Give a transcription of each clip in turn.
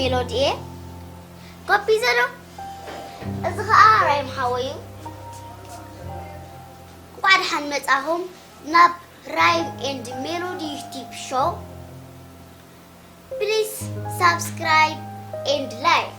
ሜሎዲ እየ። ኮፒ ዘሎ። እዚ ኸኣ ራይም ሓወይ እዩ። እንኳዕ ደሓን መጻኹም ናብ ራይም ኤንድ ሜሎዲ ዩቲዩብ ሾው። Please subscribe and like.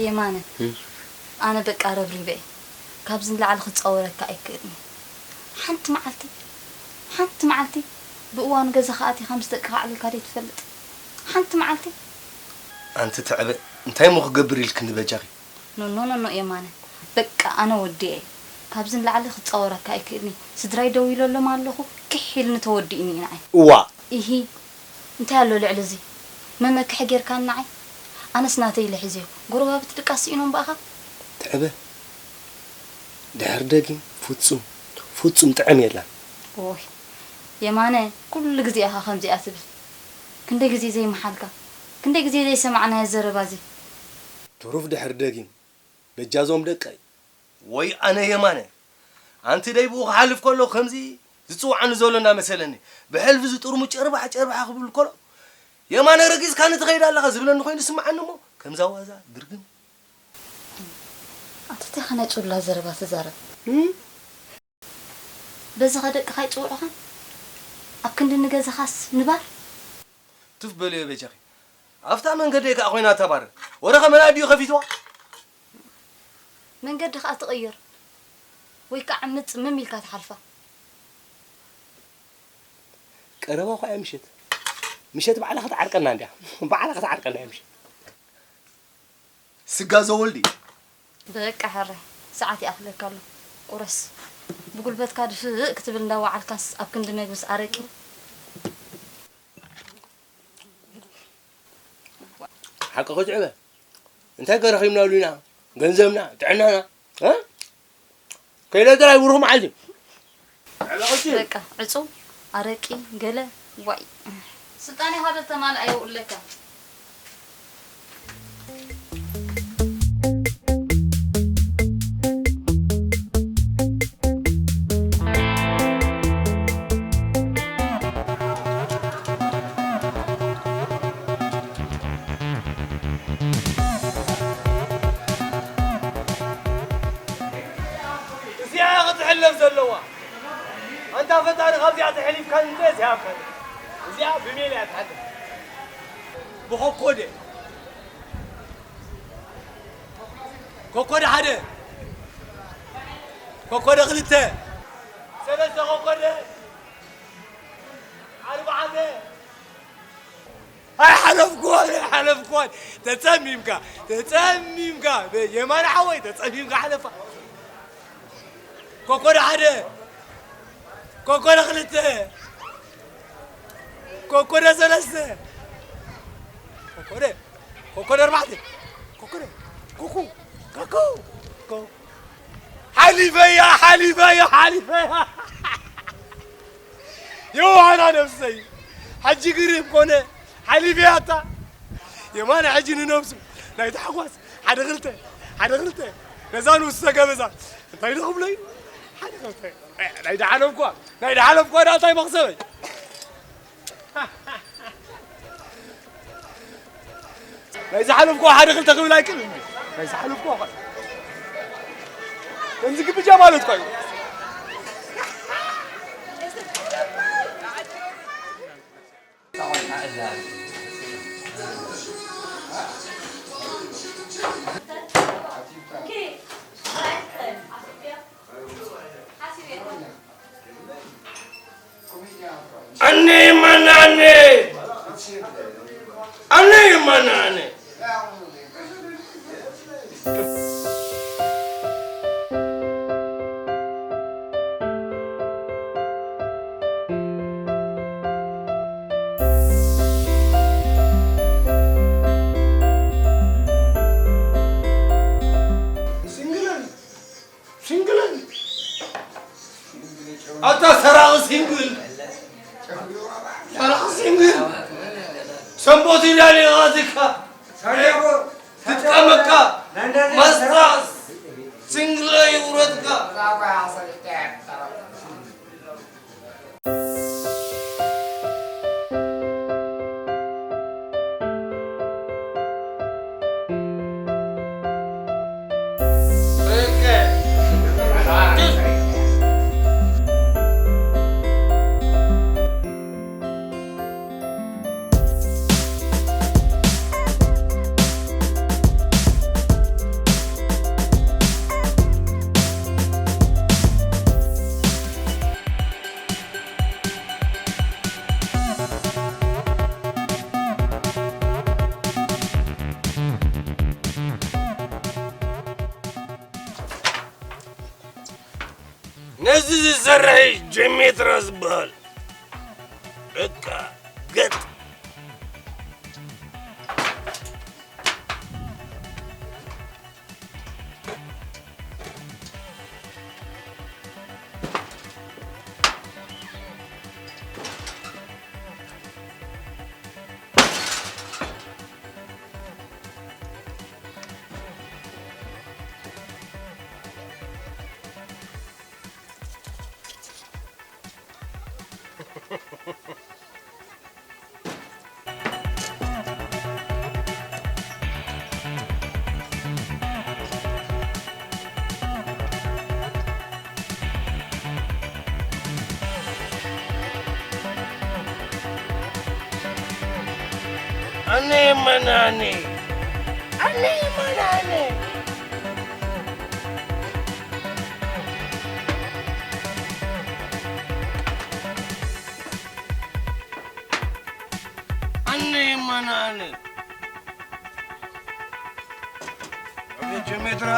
የማነ፣ እም። ኣነ በቃ ረብሪበ እየ። ካብዚ ንላዕሊ ክጻወረካ ኣይክእልን። ሓንቲ መዓልቲ፣ ሓንቲ መዓልቲ ብእዋኑ ገዛኻ ኣቲኻ ምስ ደቅኻ ኣዕሊልካ ደይትፈልጥ? ሓንቲ መዓልቲ? ኣንቲ ትዕበ፣ እንታይ እሞ ክገብር ኢልክኒ በጃኺ? ኖ፣ ኖ፣ ኖ፣ ኖ፣ የማነ። በቃ ኣነ ወዲኤ። ካብዚ ንላዕሊ ክጻወረካ ኣይክእልን። ስድራይ ደው ኢለሎም ኣለኹ፣ ክሕ ኢልኒ ተወዲእኒ እዩ ንዓይ። እዋ! ኢሂ፣ እንታይ ኣሎ ልዕሊ እዚ? መመክሒ ጌርካኒ ንዓይ? ኣነስ ናተይ ኢለ ሒዘዮ። ጎረባብቲ ድቃስ ስኢኖም ብኣኻ? ትዕበ፣ ድሕር ደጊም ፍጹም፣ ፍጹም ጥዕም የላን። ኦይ፣ የማነ፣ ኩሉ ግዜ ኢኻ ከምዚኣ ትብል። ክንደይ ግዜ ዘይመሓልካ? ክንደይ ግዜ ዘይሰማዕናዮ ዘረባ እዚ? ትሩፍ ድሕር ደጊም፣ በጃዞም ደቀይ። ወይ ኣነ የማነ፣ ኣንቲ ደይ ብኡ ክሓልፍ ከሎ ከምዚ ዝጽውዓኒ ዘሎ እናመሰለኒ፣ ብሕልፊ ዝጥርሙ ጨርባሕ ጨርባሕ ክብል ከሎ፣ የማነ ረጊዝካኒ ትኸይድ ኣለኻ ዝብለኒ ኮይኑ ዝስምዓኒ እሞ፣ ከምዛ ዋዛ ድርግም። ኣቲ እንታይ ከናይ ጹላ ዘረባ ትዛረብ? እም? በዚ ኸደቅኻ ይጽውዑኻ? ኣብ ክንዲ ንገዛኻስ ንባር? ቱፍ በልዮ በጃኺ። ኣብታ መንገደይ ከኣ ኮይና ተባርር። ወረ ኸመና ድዩ ከፊትዋ? መንገዲ ከኣ ትቕይር። ወይ ከኣ ምጽምም ኢልካ ትሓልፋ። ቀረባ እኳ እያ ምሸት። ምሸት ባዕላ ክትዓርቀና እንድያ። ባዕላ ክትዓርቀና እያ ምሸት። ስጋ ዘወልዲ። በቃ ሕራይ፣ ሰዓት ይኣኽለካ ኣሎ። ቁረስ። ብጉልበትካ ድፍእ ክትብል እንዳወዓልካስ ኣብ ክንዲ መግብስ ኣረቂ። ሓቂ ክትዕበ። እንታይ ከረኺብናሉ ኢና? ገንዘብና፣ ጥዕናና፣ እ? ከይደ ጥራይ ብሩኽ መዓልቲ። ዕበ ቅጭ። በቃ፣ ዕጹ፣ ኣረቂ፣ ገለ፣ ዋይ። ስልጣኔኻ በተማልኣ የውዕለካ። እዚኣ እያ ክትሕለፍ ዘለዋ። ኣንታ ፈጣሪ ካብዚኣ ተሕሊፍካ እንተ ዘይሃብካኒ። እዚኣ ብሜል እያ ትሓልፍ። ብኾኮደ። ኮኮደ ሓደ። ኮኮደ ክልተ። ሰለስተ ኮኮደ። ኣርባዕተ። ኣይሓለፍኩዋን፣ ኣይሓለፍኩዋን። ተጸሚምካ፣ ተጸሚምካ። የማነ ሓወይ፣ ተጸሚምካ ሓለፋ። ኮኮደ ሓደ፣ ኮኮደ ክልተ፣ ኮኮደ ሰለስተ፣ ኮኮደ፣ ኮኮደ ኣርባዕተ፣ ኮኮደ፣ ኩኩ፣ ኩኩ፣ ኩኩ። ሓሊፈያ፣ ሓሊፈያ፣ ሓሊፈያ። ዮሃና ነፍሰይ፣ ሕጂ ግርም ኮነ፣ ሓሊፈያታ። የማነ ሕጂ ንነብሱ ናይ ታሕጓስ ሓደ ክልተ፣ ሓደ ክልተ፣ ነዛ ንኡስ ዝተገበዛ እንታይ ዶ ክብሎ እዩ? ሓደ ክልተ፣ ናይ ደሓነምኳ፣ ናይ ደሓነምኳ ደኣ እንታይ መኽሰበይ? ናይ ዝሓለፍኩ ሓደ ክልተ ክብል ኣይክእልን። ናይ ዝሓለፍኩ ከምዚ ግብጃ ማለት እኮ እዩ። ኣነ ማን ኣነ? ኣነ ማን ኣነ? ትጥቀመካ መስጣስ ስንግለ ይውረድካ። ነዚ ዝሰርሕ ጀሜትራ ዝበሃል በቃ ገጥ። ኣነ መናኒ፣ ኣነ መናኒ። ኣነ መናኒ። ኣቤት ጀሜትራ።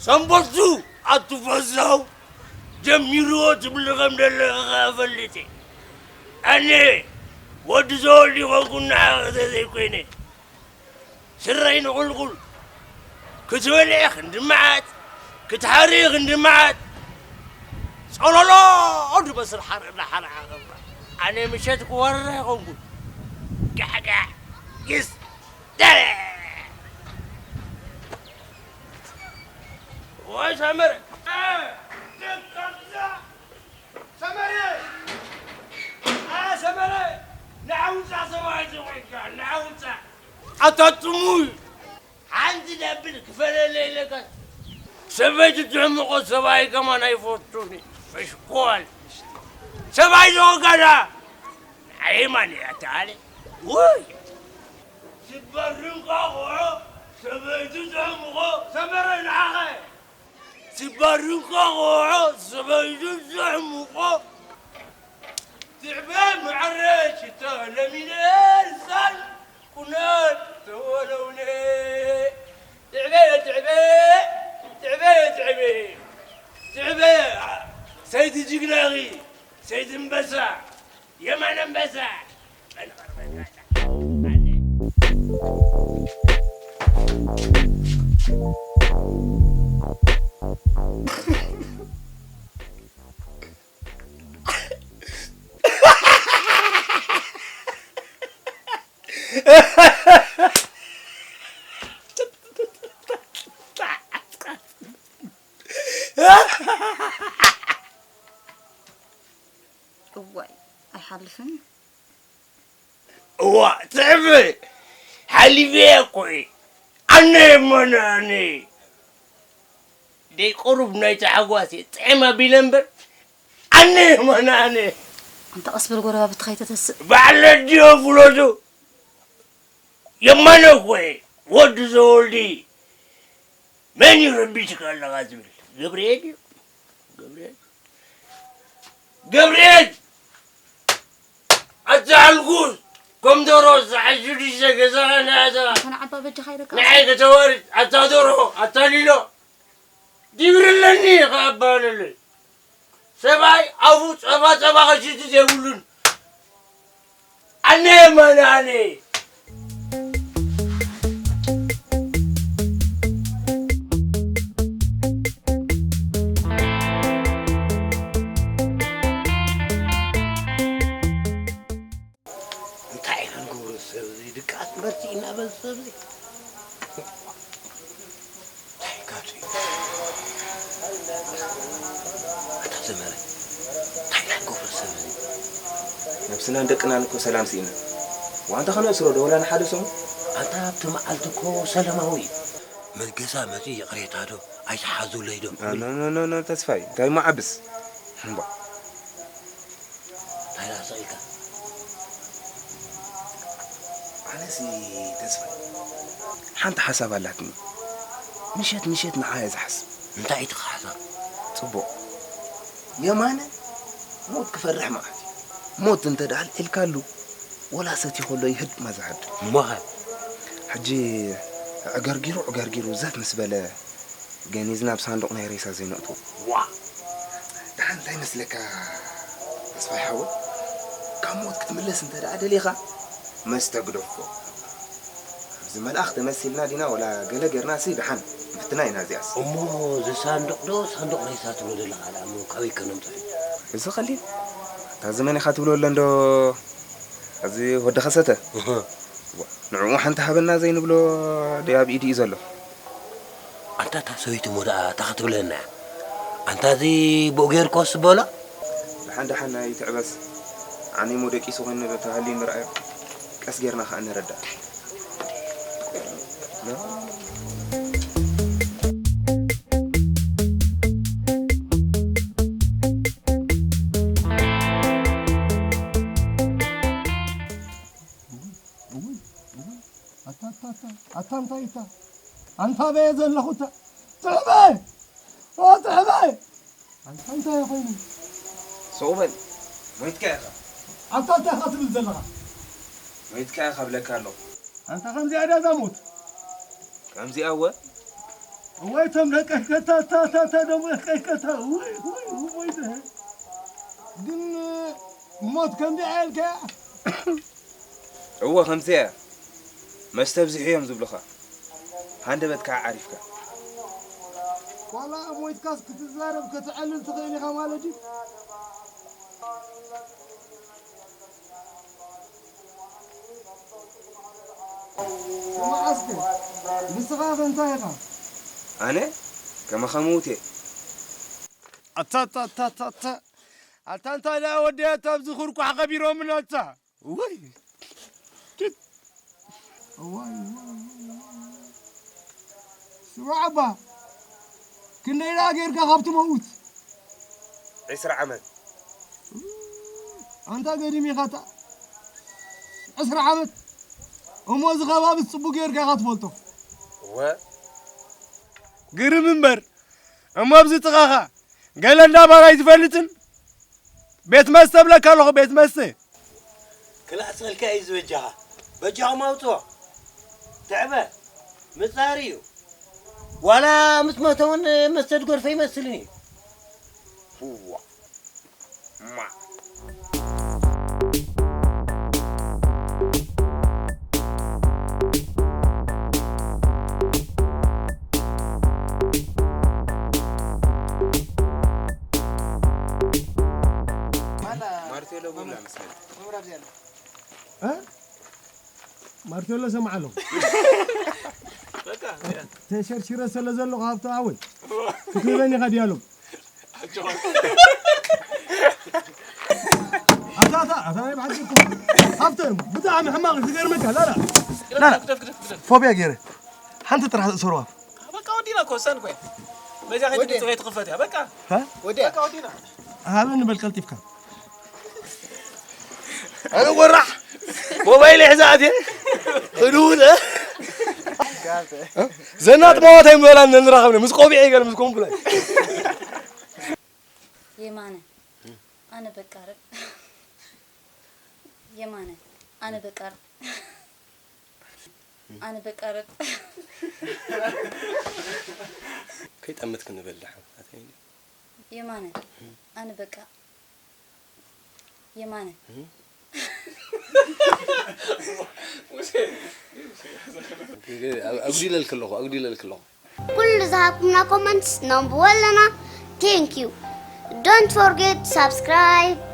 ሰንበቱ ኣቱ ፈዛው ጀሚርዎ ትብሊ ከም ዘለኻ እፈልጥ እየ። ኣነ ወዲ ዘወልድ ይኾንኩ ንዓኻ ተዘይኮይነ፣ ስረይ ንቑልቁል ክትበልዕ ክንዲ መዓት፣ ክትሓሪ ክንዲ መዓት፣ ጸሎሎ ድመስል ሓር እናሓርዓ ኸባ። ኣነ ምሸት ክወርሕ ይኾንኩ። ጋሕጋሕ፣ ይስ፣ ደረ። ወይ ሰመረ። ሰመረ! ኣ፣ ሰመረ! ንዓ ውጻእ ሰብኣይ ተኾይንካ፣ ንዓ ውጻእ። ኣታ ጥሙይ! ሓንቲ ደብል ክፈለለ ኢለካ። ሰበይቲ ትሕምቆ ሰብኣይ ከማን ኣይፈቱን እዩ። ፈሽኮል። ሰብኣይ ዘወጋዳ። ኣይማን እያ ተባለ። ውይ! ስባር እንቋቑሖ ሰበይቱ ዘሕምቖ ሰመረ ንዓኸ። ስባር እንቋቑሖ ሰበይቱ ዘሕምቖ ትዕበ መዓረ ሽታ ለሚነ ሳል ቁናን ተወለውለ። ትዕበ፣ ትዕበ፣ ትዕበ፣ ትዕበ፣ ትዕበ፣ ሰይቲ ጅግናኺ፣ ሰይቲ እምበሳ። የማነ ኣንበሳ! እዋይ፣ ኣይሓልፍን። እዋ፣ ትዕበ! ሓሊፈያ እኮ እየ። ኣነ የማነ ኣነ። ደይ ቁሩብ ናይ ታሕጓስ እየ ጥዕም ኣቢለ እምበር፣ ኣነ የማነ ኣነ። ኣንታ ቀስ በል ጎረባብቲ ከይተተስእ። በዓል ረድዮ ፍለጡ። የማነ እኮ እየ። ወዲ ዘወልዲ። መን እዩ ረቢሽካ ኣለኻ ዝብል? ገብርኤል እዩ። ገብርኤል፣ ገብርኤል! ኣታ ሕልጉስ፣ ከም ደሮ ዝሓሹ ድሸ ገዛኻ ንኣታ። ኣታ ንዓባ በጃኻ ኢለካ። ንዓይ ከተዋርድ፣ ኣታ ደሮ፣ ኣታ ሊሎ። ዲብርለኒ ኢኻ ኣባለለይ። ሰብኣይ ኣፉ ጸባ ጸባ ኸሽቲ ዘይብሉን። ኣነ የማነ ኣነ። እንታይ ኢና ንገብሮ? ሰብ እዚ ድቃስ መጺእና በዚ ሰብ እዚ። እንታይ ካብዚ? ኣታ ዘመረ፣ እንታይ ኢና ንገብሮ? ሰብ እዚ ነብስናን ደቅናን እኮ ሰላም ስኢና። ዋንታ ከነእስሮ ዶ ወላ ንሓደ ሰሙን? ኣታ ኣብቲ መዓልቲ እኮ ሰላማዊ እዩ። መገዛ መጺኡ ይቕሬታ ዶ ኣይትሓዙለይ ዶ? ኖ፣ ኖ፣ ኖ፣ ኖ፣ ተስፋይ፣ እንታይ እሞ ዓብስ? እምባ። እንታይ ደኣ ስቕ ኢልካ? ኣነሲ ተስፋይ፣ ሓንቲ ሓሳብ ኣላትኒ። ምሸት ምሸት ንዓ እየ ዝሓስብ። እንታይ እዩ እቲ ሓሳብ? ጽቡቕ። የማነ ሞት ክፈርሕ መዓት እዩ። ሞት እንተ ደኣ ኣልዒልካሉ፣ ወላ ሰትዩ ከሎ ይህድማ ዝሃድም። እሞኸ? ሕጂ ዕገርጊሩ ዕገርጊሩ ዘፍ ምስ በለ፣ ገኒዝና ኣብ ሳንዱቕ ናይ ሬሳ ዘይነእትዎ። ዋ! ደሓን እንታይ መስለካ ተስፋይ ሓወይ? ካብ ሞት ክትምለስ እንተ ደኣ ደሊኻ፣ መስተ ግደፎ። ኣብዚ መልኣኽ ተመሲልና ዲና ወላ ገለ ጌርናሲ ደሓን ንፍትና ኢና እዚኣስ። እሞ እዚ ሳንዱቕ ዶ ሳንዱቕ ሬሳ ትብሎ ዘለኻ ደኣ እሞ ካበይ ከነምጽኦ? እዚ ቀሊል። እታ እዚ መን ኢኻ ትብሎ ኣሎ እንዶ፣ እዚ ወዲ ከሰተ? እህ። ንዕኡ ሓንቲ ሃበና ዘይንብሎ ድዩ ኣብ ኢዱ እዩ ዘሎ? ኣንታ እታ ሰበይቲ እሞ ደኣ እንታይ ክትብለና እያ? ኣንታ እዚ ብኡ ጌርካስ በሎ? ደሓን ደሓን ኣይትዕበስ። ዓኒ እሞ ደቂሱ ኮይኑ ተሃልዩ ንርኣዮ። ቀስ ጌርና ከኣ ንረዳእ። እውይ፣ እውይ፣ ኣታ፣ ኣታ፣ ኣታ፣ ኣታ እንታይ እታ? ኣንታ በየ ዘለኹ እታ? ትዕበ! ኦ፣ ትዕበ! ኣንታ እንታይ ኮይኑ? ስቕ በል። ሞይትካ ኢኻ። ኣንታ እንታይ ኢኻ ትብል ዘለኻ? ሞይትካ ኢኻ እብለካ ኣለኹ። ኣንታ ከምዚኣ ድያ እዛ ሞት? ከምዚኣ እወ። እዋይ፣ እቶም ደቀይ ከታ፣ እታ፣ እታ፣ እታ ደሞ ደቀይ ከታ። ውይ፣ ውይ፣ ውይ፣ ሞይተ። ግን ሞት ከምዚኣ ኢልካያ? እወ፣ ከምዚኣ እያ። መስተ ኣብዚሑ እዮም ዝብሉኻ። ሃንደበት ከዓ ዓሪፍካ። ዋላ ሞይትካስ ክትዛረብ ከተዕልል ትኽእል ኢኻ ማለት ድዩ? ስማዕ እስከ፣ ንስኻ ኸ እንታይ ኢኻ? ኣነ? ከማኻ ምዉት እየ። ኣታ፣ ኣታ፣ ኣታ፣ ኣታ፣ ኣታ። ኣታ እንታይ ደኣ ወደያት ኣብዚ ኹርኳሕ ኸቢሮምና ኣታ። እዋይ። ችት። እዋይ፣ እዋይ፣ እዋይ፣ እዋይ። ስማዕ እባ፣ ክንደይ ደኣ ጌርካ ካብ ትመውት? ዒስራ ዓመት። ኣንታ ገዲም ኢኻ እታ ዕስራ ዓመት። እሞ እዚ ከባቢስ ጽቡቕ ጌርካ ኢኻ ትፈልጦ። እወ። ግርም እምበር፣ እሞ ኣብዚ ጥቓኻ ገለ እንዳ ባር ኣይትፈልጥን? ቤት መስተ እብለካ ኣለኹ፣ ቤት መስተ። ክላእ ሰልካ እዩ ዝበጃኻ። በጃኹም ኣውፅኦ። ትዕበ። ምፃር እዩ። ዋላ ምስ መተ እውን መስተ ዝጎርፈ ይመስልን እዩ። ህዋ። ማ። ማርቴሎ ቡላ መሰለኝ። እ? ማርቴሎ ሰምዓ ኣለኹ። በቃ፣ ያ። ተሸርሺረ ስለ ዘለኹ ሃብቶ ሓወይ፣ ክትህበኒ ኢኻ ድያሎም? ኣታ፣ ኣታ፣ ኣታ፣ ናይ ብሓቂ እኮ ሃብቶ እዮም። ብጣዕሚ ሕማቕ እዩ፣ ዝገርመካ። ላላ፣ ላላ። ግደፍ፣ ግደፍ፣ ግደፍ። ፎብያ ገይረ። ሓንቲ ጥራሕ ዝእሰሩዋ። በቃ ወዲና እኮ፣ ወሳኒ እኮ እያ። መዚያ ከይትግጽ ወዲና። ከይትኽፈት እያ፣ በቃ። ሃ? ወዲያ። በቃ ወዲና። ሃበኒ በል ቀልጢፍካ። ኣነ ወራሕ ሞባይል ሒዛ ኣትየ። ህዱእ። ዘናጥ ማዋታይ ምበላ ነንራኸብነ ምስ ቆቢዐ ይገር ምስ ኮምፕላይ የማነ ኣነ በቃ ረ የማነ ኣነ በቃ ረ ኣነ በቃ ረ ከይጠምት ክንበልሕ የማነ ኣነ በቃ የማነ ኣጉዲለልክ ኣለኹ ኣጉዲለልክ ኣለኹ ኩሉ ዝሃብኩምና comments ነንብቦ ኣለና። Thank you. Don't forget subscribe.